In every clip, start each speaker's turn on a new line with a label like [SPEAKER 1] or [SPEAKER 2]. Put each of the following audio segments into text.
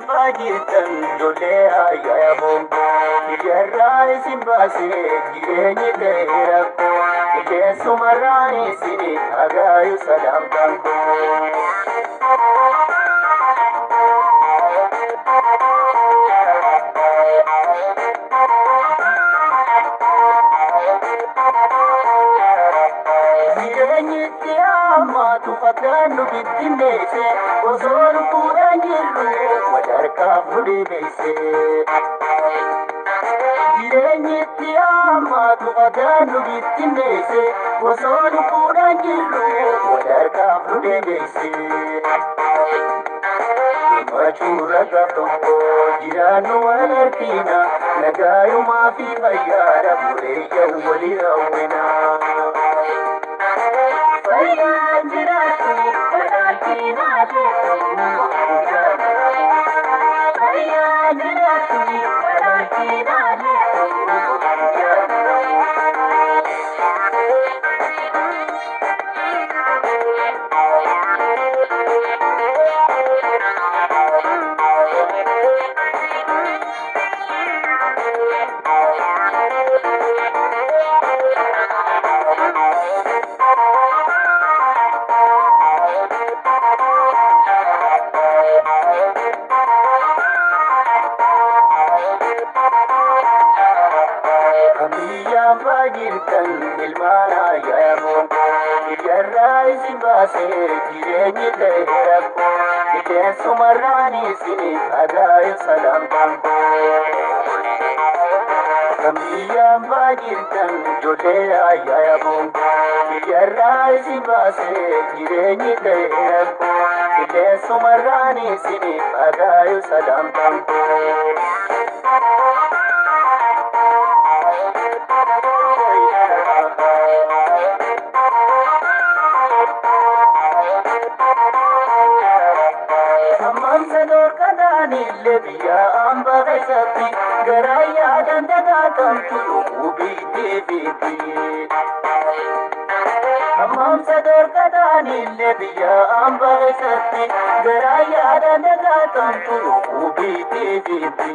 [SPEAKER 1] Baay'eetan ijoollee ayyaayaboo biyyarraa isin baasee jireenyi ta'e rakkoo qilleensumarraa isin agaayu salaamtaan koo. Jireenyi itti hammaatu fataan nu bittinneesse osoo lubbuudhaan jirru wal harkaaf nu dhibeesse. Jireenyi itti hammaatu fataan nu bittinneesse osoo lubbuudhaan jirru wal harkaaf nu dhibeesse. Gammachuurra gaaf tokko jiraannu wal harkiina nagaayumaa fi fayyaadha buleeyyan walii hawwina. Fayyaan jiraatu badhaadhii naafeetu. Fayyaan jiraatu badhaadhii naafeetu. Biyyaan baay'irtan ilmaan ayyaayaboo biyyarraa isin baasee jireenyi ta'e rakkoo qilleensumarraan isin agaayu salaamtaan koo. Kan biyyaan baay'irtan ijoollee ayyaayaboo biyyarraa isin baasee jireenyi ta'e rakkoo qilleensumarraan isin agaayu salaamtaan koo. Hammamsa dhorkataanillee biyya hambaa keessatti garaa yaadan dagaatamtu dhuguu biitti fiitti. Hammamsa dhorkataanillee biyya hambaa keessatti garaa yaadan dagaatamtu dhuguu biitti fiitti.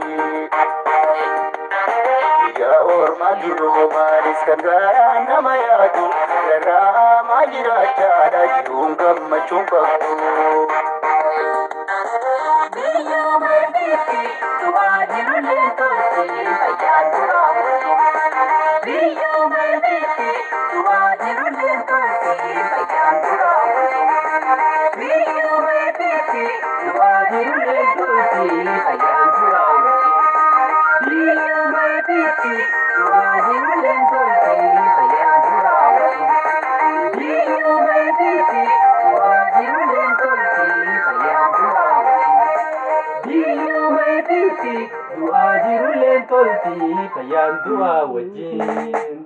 [SPEAKER 1] Biyya ormaa duroomanis kan garaa nama yaadu garaa hamaa jiraachaadha jiruun gammachuun qabdu.
[SPEAKER 2] Biyyuma biitti du'aa jirullee tolti fayyaan du'aa bultu. Biyyuma biitti du'aa jirullee tolti fayyaan du'aa bultu. Biyyuma biitti du'aa jirullee tolti fayyaan du'aa bultu. Biyyuma biitti du'aa jirullee tolti fayyaan du'aa bultu. Biyyuma biitti du'aa jirullee tolti fayyaan du'aa bultu.
[SPEAKER 3] Biyyuma biitti du'aa jirulleen tolti fayyaan du'aa wajjin.